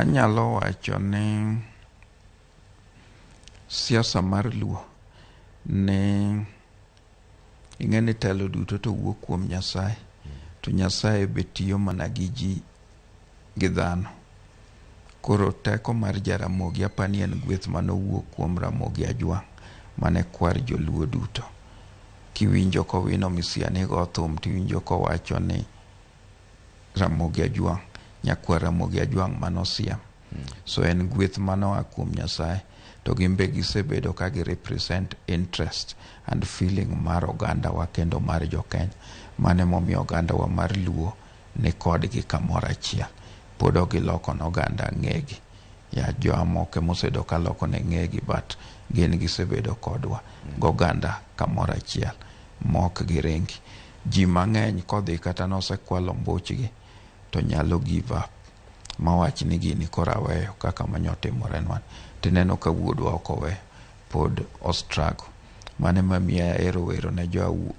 Anyalo wacho ni siasa mar Luo ne ing'e ni telo duto to wuok kuom Nyasaye, to Nyasaye be tiyo mana gi ji gi dhano. Koro teko mar Jaramogi apani en gweth manowuok kuom Ramogi Ajwang' mane kwar joluo duto. Kiwinjo kowino Misiani go thum, tiwinjo kowacho ni Ramogi Ajwang', nyakwar Ramogi Ajwang' manosiem. So en gweth manoa kuom Nyasaye, to gin be gisebedo ka gi represent interest and feeling mar ogandawa kendo mar jokenya. Mano emomiyo ogandawa mar Luo ni kodgi kamoro achiel. Pod ok giloko ne oganda ng'egi. Ya joamoke mosebedo ka loko ne ng'egi, but gin gisebedo kodwa goganda kamoro achiel mok giringi. Ji mang'eny kodhi kata nosekwalo mbuchgi to nyalo give up mawach ni gini koro aweyo kaka manyotimore nwa. Tineno ka wuodwa ok oweyo, pod o struggle. Mano ema miyo ahero wero ne jo wer.